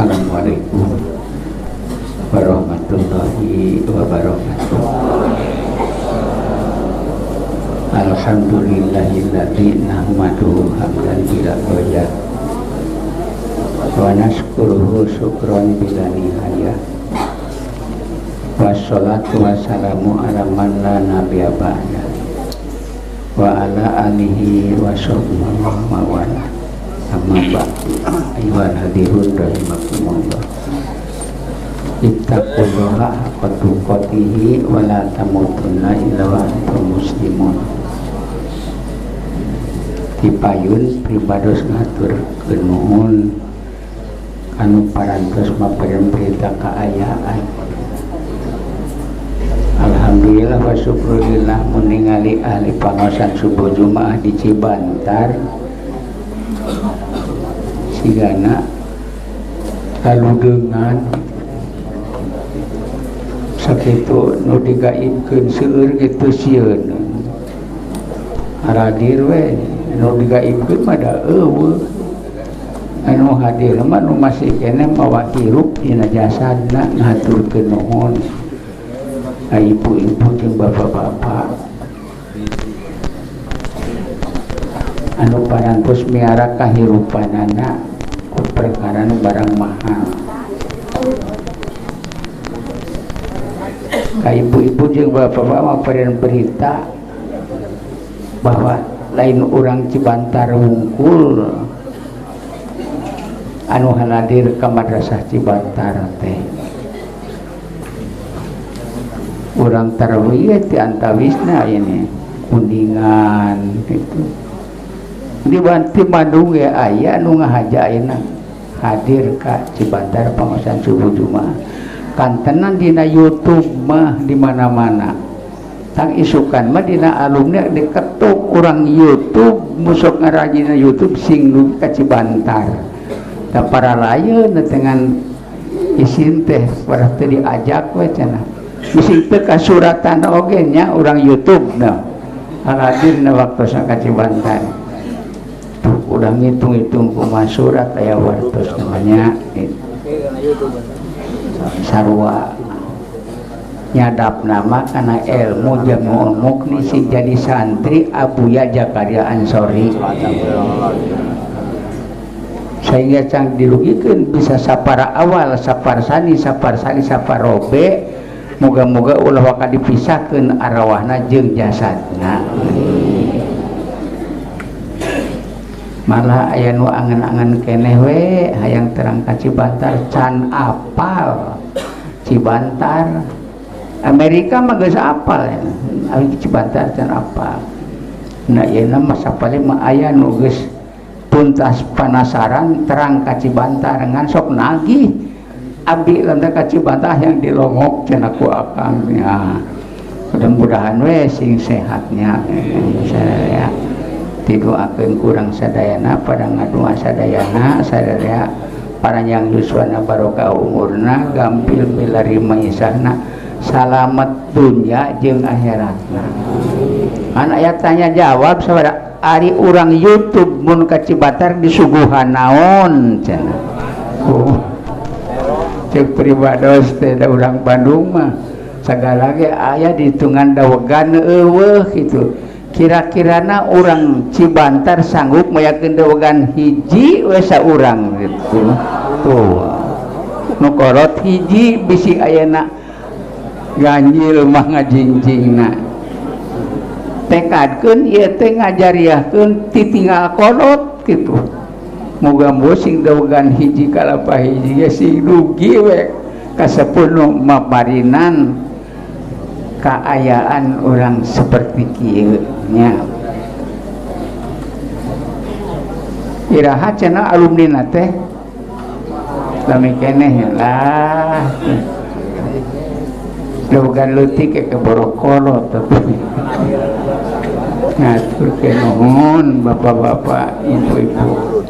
Assalamualaikum warahmatullahi wabarakatuh. Alhamdulillahilladzi nahmaduhu hamdan bila ghayah wa nashkuruhu syukran bila nihayah. Wassalatu wassalamu ala man la nabiyya ba'da wa ala alihi wa sahbihi wa wala. Amma ba'du. Ayyuhal hadirun rahimakumullah. Ittaqullaha haqqa tuqatih wa la tamutunna illa wa antum muslimun. Dipayun pribados ngaturkeun nuhun kanu parantos maparin berita kaayaan. Alhamdulillah wa syukurillah meningali ahli pangaosan subuh Jumaah di Cibantar sigana kaludeungan sakitu nu digaibkeun seueur kitu sieun haradir we nu digaibkeun mah da eueuh anu hadir mah nu masih keneh mawa hirup dina jasadna ngaturkeun nuhun ibu-ibu jeung bapak-bapak anu parantos miara kahirupanana ku perkara nu barang mahal. Ka ibu-ibu jeung bapak-bapak maparin berita bahwa lain urang Cibantar wungkul anu hadir ka madrasah Cibantar teh. Urang tarawih ti antawisna ini Kuningan gitu. Di Banti Bandung ya aya nu ngahaja ayeuna hadir ka Cibantar pangaosan subuh Jumaah. Kantenan dina YouTube mah di mana-mana. Tang isukan mah dina alumni diketuk urang YouTube musok ngarajina YouTube sing dugi ka Cibantar. Da para layeun dengan isin teh para teu diajak we cenah. Bisi teu kasuratan oge nya urang YouTube nah. Hadirna waktosna ka Cibantar. Tuh udah ngitung-ngitung kumaha surat aya wartos namanya sarua nyadap nama karena ilmu jamu mukni si jadi santri Abuya Jakaria Ansori sehingga cang dilugikeun bisa sapara awal sapar sani sapar sani sapar robe moga-moga ulah waka dipisahkeun arwahna jeung jasadna. Malah aya nu angan-angan keneh we hayang terang ka Cibantar can apal Cibantar Amerika mah geus apal ya. Cibantar can apal. Nah yeuna mah sapali mah aya nu geus tuntas panasaran terang ka Cibantar ngan sok nagih abdi lantaran ka Cibantar yang dilongok cenah ku akang ya. Mudah-mudahan we sing sehatnya sadaya didoakeun kurang sadayana pada ngadua sadayana sadaya paranjang yuswana barokah umurna gampil milari maisahna salamet dunya jeung akhiratna. Kan aya tanya jawab sabada ari urang YouTube mun ka Cibantar disuguhan naon cenah. Oh. Cek pribados teh da urang Bandung mah sagala ge aya dihitungan dawegan eueuh kitu. Kira-kirana orang Cibantar sanggup mayakeun dawegan hiji we saurang gitu. Tuh. Nu korot hiji bisi ayeuna ganjil mah ngajingjingna. Tekadkeun ieu teh ngajariahkeun titinggal kolot gitu. Moga-moga sing dawegan hiji kalapa hiji ge sing dugi we kasepuh maparinan kaayaan orang seperti kieu nya. Iraha cenah alumni teh lami keneh lah. Dawegan leutik ke borokolot tapi ngaturkeun nuhun bapak-bapak ibu-ibu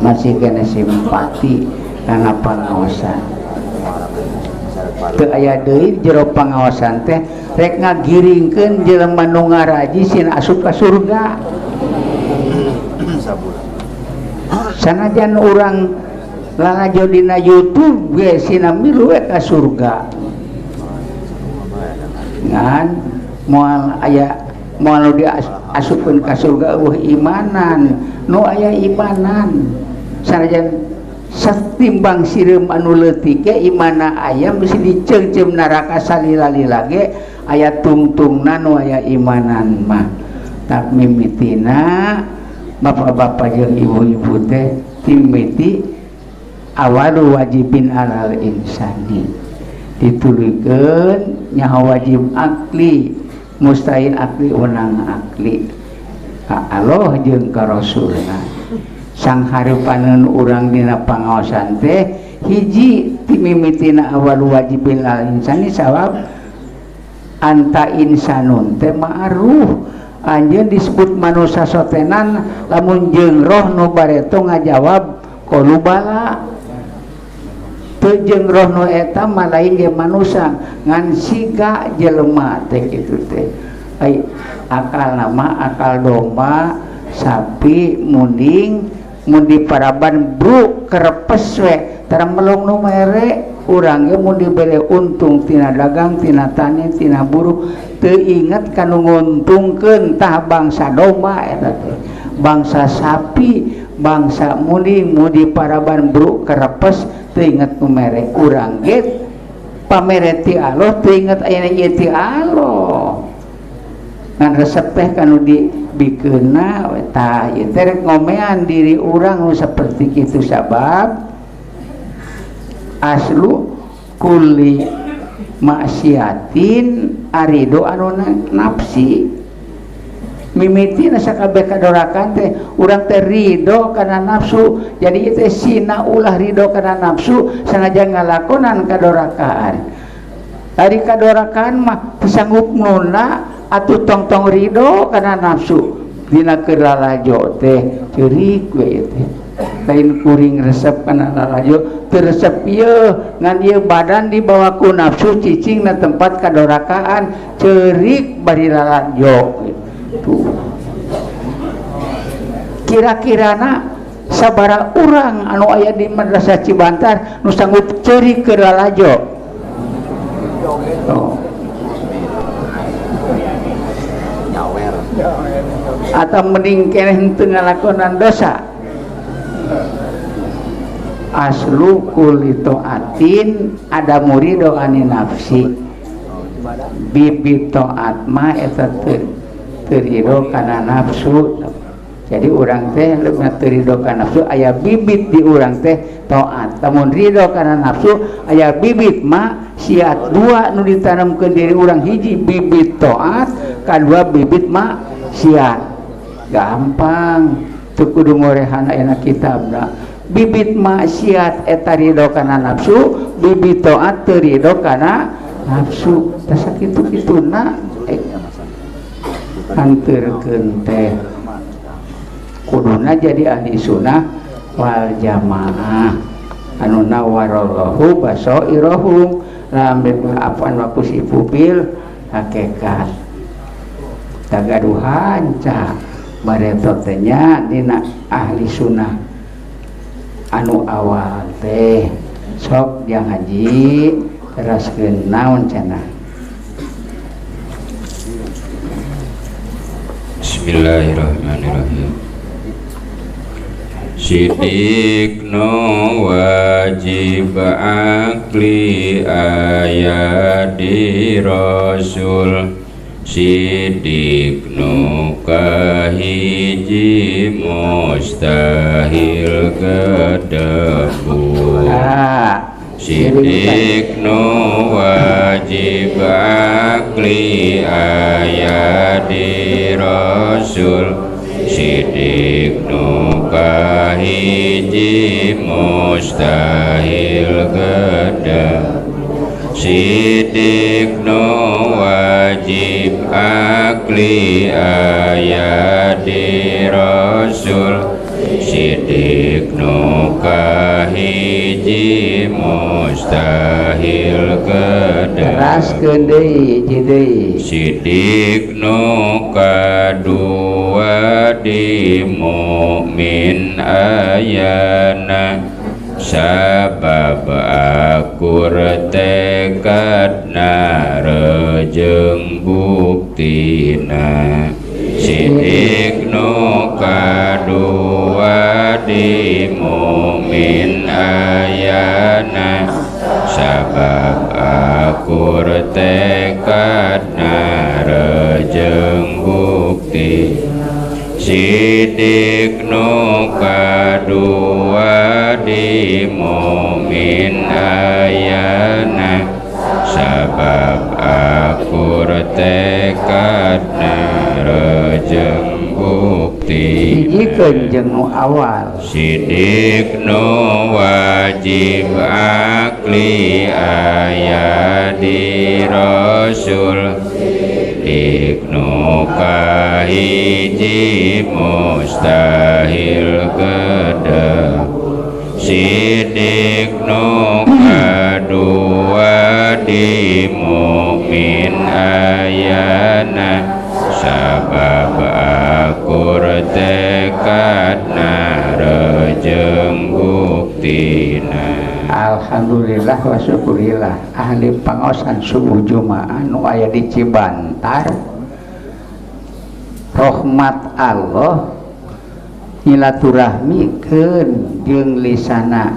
masih kena simpati karena pangaosan. Teu aya deui jero pangaosan teh rek ngagiringkeun jelema nu ngaraji sin asup ka surga. Sanajan urang Lalajo dina YouTube ge sina milu we ka surga. Ngan moal aya moal diasupkeun ka surga eueuh imanan, nu aya imanan. Sanajan satimbang sireum anu leutik ge imana aya mesti diceungceum neraka salila-lila ge aya tungtungna nu aya imanan mah. Tak mimitina bapak-bapak jeung ibu-ibu teh timiti awalu wajibin alal insani dituluykeun nyaho wajib akli mustahil akli wenang akli ka Allah jeung ka Rasulna. Sang hareupaneun urang dina pangaosan teh hiji timimitina awalu wajibin alal insani sawab anta insanun teh ma'ruf. Anjeun disebut manusia sotenan lamun jeung roh nu bareto ngajawab qalu bala. Teu jeung roh nu eta mah lain ge manusia ngan siga jelema teh kitu teh. Ai akal nama akal domba sapi munding mun diparaban bruk kerepes we tara melong nu mere urang ge mun dibere untung tina dagang tina tani tina buruh teu inget kanu nguntungkeun tah bangsa domba eta teh bangsa sapi bangsa munding mun diparaban bruk kerepes teu inget nu mere urang ge pamere ti Allah teu inget ayeuna ieu ti Allah ngan resep teh kanu dibikeunna tah ieu teh rek ngomean diri urang nu saperti kitu sabab aslu kulli maksiatin arido anu nafsi mimitina sakabeh kadorakan teh urang teh ridho kana nafsu jadi ieu teh sina ulah ridho kana nafsu sanajan ngalakonan kadorakaan ari kadorakaan mah teu sanggup nuna atuh tong-tong ridho kana nafsu dina keur lalajo teh ceurik we ieu teh lain kuring resep kana lalajo teu resep ieu ngan ieu badan dibawa ku nafsu cicing na tempat kadorakaan ceurik bari lalajo gitu. Kira-kirana sabara urang anu aya di Madrasah Cibantar nu sanggup ceurik keur lalajo. Oh. Atau mending keneh henteu ngalakonan dosa. Aslu kulli taatin ada murido ani nafsi bibit taat mah eta teu ridho kana nafsu. Jadi urang teh leungna teu ridho kana nafsu aya bibit di urang teh taat. Lamun ridho kana nafsu aya bibit maksiat dua nu ditanamkeun diri urang hiji bibit taat kadua bibit maksiat. Gampang teu kudu ngorehan aya kitabna. Bibit maksiat eta ridho kana nafsu, bibit taat teu ridho kana nafsu. Tah sakitu-kituna anterkeun teh kuduna jadi ahli sunnah wal jamaah anu nawarallahu basairahum lam afan wa kusifu bil hakikat. Tagaduhan ca bareto teh nya dina ahli sunnah anu awal teh sok yang haji teraskeun naon cenah. Bismillahirrahmanirrahim. Sidik no wajib akli ayati rasul sidik nu kahiji mustahil gedebu sidik nu wajib akli ayati rasul sidik nu kahiji mustahil gedebu sidik nu wajib akli ayati rasul sidik nu kahiji mustahil gedebu teraskeun deui hiji deui sidik nu kadua di mukmin ayana Sabab akur tekadna rejeng buktina. Sidik nu kadua di mukmin ayana sabab akur tekadna rejeng bukti. Sidik nu kadua di mukmin ayana sabab akur tekadna rejeng bukti. Hijikeun jeung nu awal. Sidik nu wajib akli aya di Rasul. Sidik nu kahiji mustahil gede. Sidik nu kadua di mukmin ayana sabab akur tekadna rejeng buktina. Alhamdulillah wa syukurillah ahli pangaosan subuh Jumaah nu aya di Cibantar rahmat Allah nyilaturahmikeun jeung lisana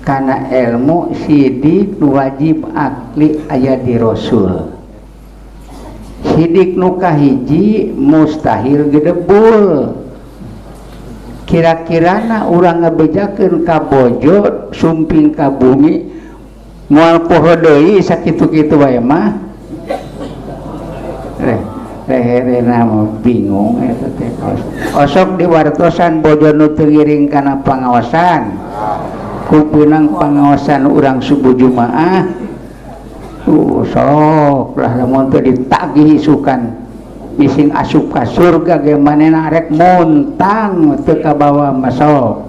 kana ilmu sidik nu wajib akli aya di Rasul. Sidik nu kahiji mustahil gedebul. Kira-kirana urang ngabejakeun ka bojo sumping ka bumi moal poho deui sakitu-kitu wae mah. Leherena mah bingung eta teh. Osok diwartosan bojo nu teu ngiring kana pangaosan. Ku peunang pangaosan urang subuh Jumaah. Sok lah lamun teu ditagih isukan bising asup ka surga ge manehna rek muntang teu kabawa masuk.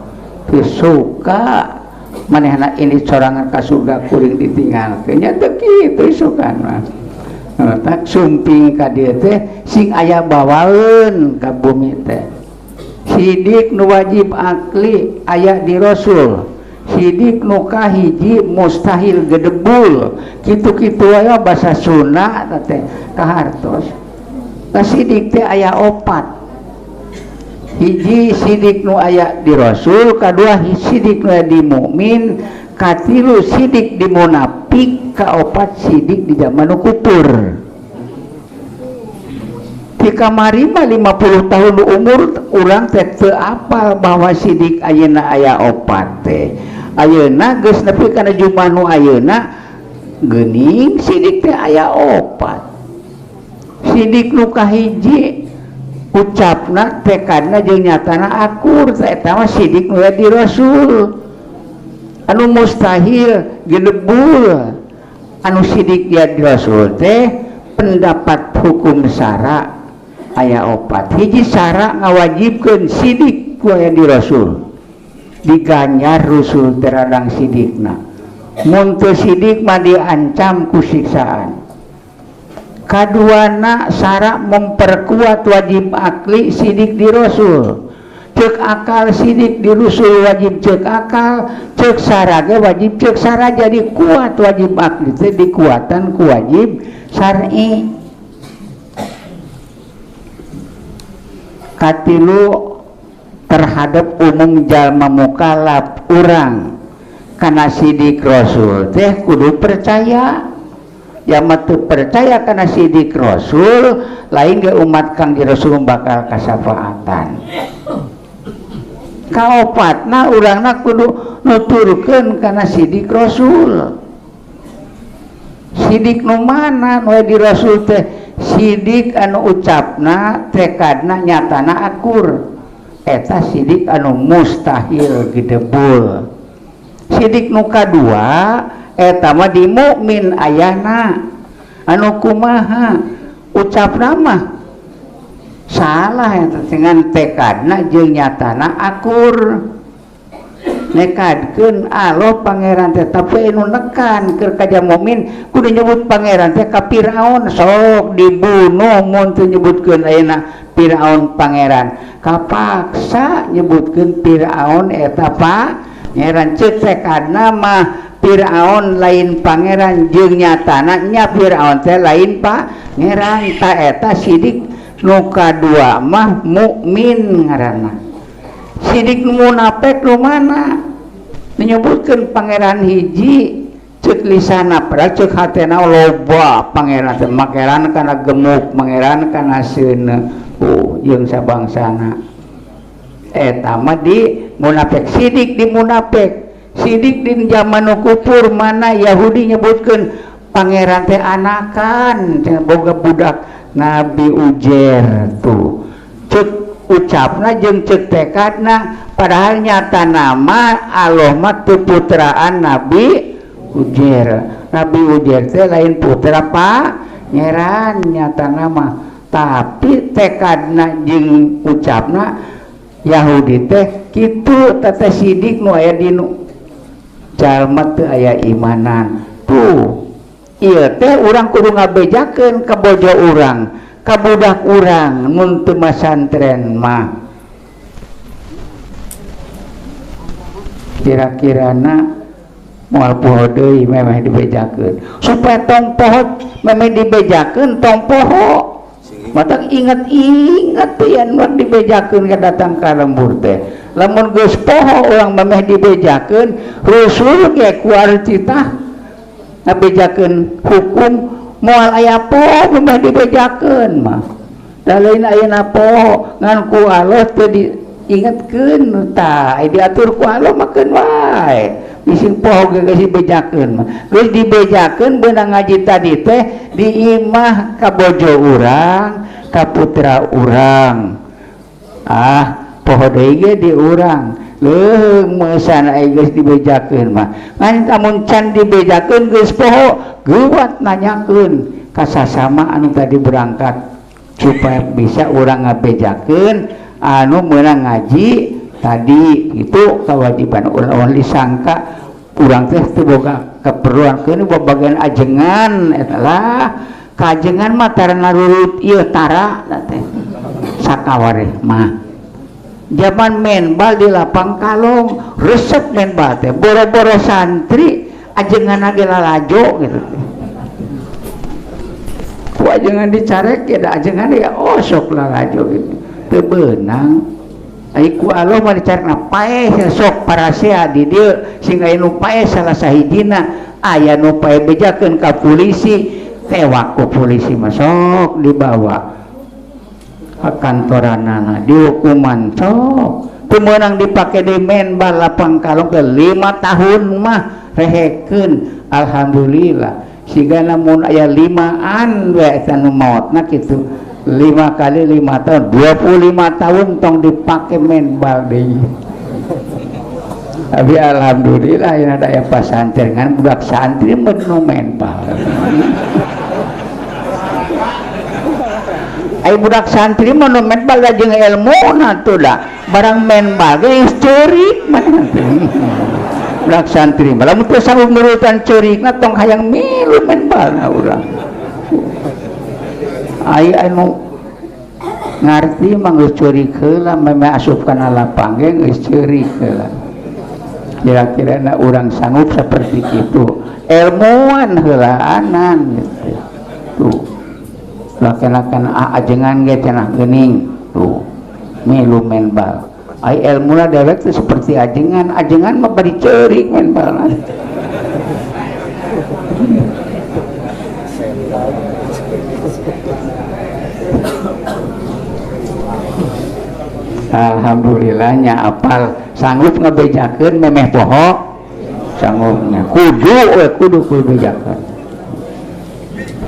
Teu suka manehna ini sorangan ka surga kuring ditinggalkeun nya teu kitu isukan mah. Tak sumping ka dieu teh sing aya bawaeun ka bumi teh. Sidik nu wajib akli aya di Rasul. Sidik nu kahiji mustahil gedebul. Kitu-kitu wae basa Sunda teh kahartos. Nah, sidik teh aya opat. Hiji sidik nu aya di Rasul, kadua sidik nu aya di mukmin, katilu sidik di munafik, kaopat sidik di zaman nu kufur. Di kamari mah 50 tahun umur urang teh teu apal bahwa sidik ayeuna aya opat teh. Ayeuna geus nepi kana jumaah nu ayeuna geuning sidik teh aya opat. Sidik nu kahiji ucapna tekadna jeung nyatana akur teh eta mah sidik nu di Rasul. Anu mustahil gedebul anu sidik dia di Rasul teh pendapat hukum syara aya opat. Hiji syara ngawajibkeun sidik ku aya di Rasul. Diganjar Rasul teradang sidikna. Mun teu sidik mah diancam ku siksaan. Kaduana syara memperkuat wajib akli sidik di Rasul. Cek akal sidik di Rasul wajib cek akal, cek syara ge wajib cek syara jadi kuat wajib akli teh dikuatan ku wajib syar'i. Katilu terhadap umum jalma mukallaf urang kana sidik Rasul teh kudu percaya. Ya mah teu percaya kana sidik Rasul lain ge umat Kang di Rasul bakal kasafaatan. Kaopatna urangna kudu nuturkeun kana sidik Rasul. Sidik nu mana nu di Rasul teh sidik anu ucapna tekadna nyatana akur. Eta sidik anu mustahil gedebul. Sidik nu kadua eta mah di mukmin ayana anu kumaha ucapna mah salah eta dengan tekadna jeung nyatana akur. Nekadkeun Allah pangeran teh tapi anu nekan keur ka mukmin kudu nyebut pangeran teh ka Firaun sok dibunuh mun teu nyebutkeun ayeuna Firaun pangeran kapaksa nyebutkeun Firaun eta Pangeran ceuk tekadna mah Firaun lain pangeran jeung nyatana nya Firaun teh lain pangeran. Ta eta sidik nu kadua mah mukmin ngaranna. Sidik munafik nu mana menyebutkeun pangeran hiji ceuk lisana padahal ceuk hatena loba pangeran teh, pangeran kana gemuk, pangeran kana seuneu, oh jeung sabangsana. Eta mah di munafik, sidik di munafik. Sidik di zaman nu kufur mana Yahudi nyebutkeun pangeran teh anakan, cenah boga budak Nabi Ujair tuh. Ceuk ucapna jeung ceuk tekadna, padahal nyata nama Allah mah teu putraan Nabi Ujair. Nabi Ujair teh lain putra pangeran nyata nama, tapi tekadna jeung ucapna Yahudi teh kitu. Teh sidik nu aya di nu jalma teu aya imanan tuh. Ieu teh urang kudu ngabejakeun ka bojo urang, ka budak urang mun teu masantren mah. Kira-kirana moal poho deui memeh dibejakeun, supaya tong poho memeh dibejakeun, tong poho matak inget-inget yen nu dibejakeun ka datang ka lembur teh. Lamun geus poho urang memeh dibejakeun, rusul ge kuar citah ngabejakeun hukum moal aya poho memeh dibejakeun mah. Da lain ayeuna poho ngan ku Allah teu diingetkeun, tah diatur ku Allah mah keun wae. Bisi poho ge geus dibejakeun mah. Geus dibejakeun beunang ngaji tadi teh di imah ka bojo urang, ka putra urang. Ah, poho deui ge di urang. Leuheung meusan aya geus dibejakeun mah. Ngan lamun can dibejakeun geus poho, geuwat nanyakeun ka sasama anu tadi berangkat supaya bisa urang ngabejakeun anu meunang ngaji tadi. Itu kewajiban urang disangka urang teh teu boga keperluan keun babagian ajengan eta lah. Kajengan mah tara narurut ieu tara teh sakawareh mah. Zaman main bal di lapang kalong resep main bal teh boro-boro santri ajengan ge lalajo gitu. Ku ajengan dicarek ya da ajengan ya osok lalajo gitu. Teu beunang. Ai ku Allah mah dicarekna paeh sok parasea di dieu sing aya nu paeh salah sahijina aya nu paeh bejakeun ka polisi, tewak ku polisi mah sok dibawa ka kantoranana dihukuman sok. Teu meunang dipake di main bal lapang kalong ke 5 tahun mah rehekeun. Alhamdulillah siga lamun aya 5an we eta nu maotna kitu. 5 kali 5 tahun, 25 tahun tong dipake main bal deui. Tapi alhamdulillah yang ada yang pasantren kan budak santri mun nu main bal. Ai budak santri mun nu main bal jeung elmuna tuh da. Barang main bal ge geus ceurik mah. Budak santri mah lamun teu sanggup nurutan ceurikna tong hayang milu main bal na urang. Ai anu ngarti mah geus ceurik heula memeh asup kana lapang ge geus ceurik heula. Kira-kira na urang sanggup seperti itu ilmuwan heulaanan gitu. Tuh lakenakan ajengan ge cenah geuning tuh milu main bal. Ai elmuna dewek teh seperti ajengan, ajengan mah bari ceurik main bal. Alhamdulillahnya apal sanggup ngebejakeun memeh poho sanggupnya kudu we kudu kudu bejakeun.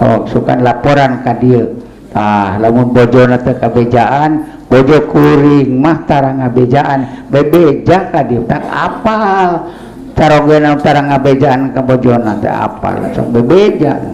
Oh sukan laporan ka dieu. Tah lamun bojona teh kabejaan, bojo kuring mah tara ngabejaan, bebeja ka dieu tak apal. Carogena tara ngabejaan ka bojona teh apal sok bebeja.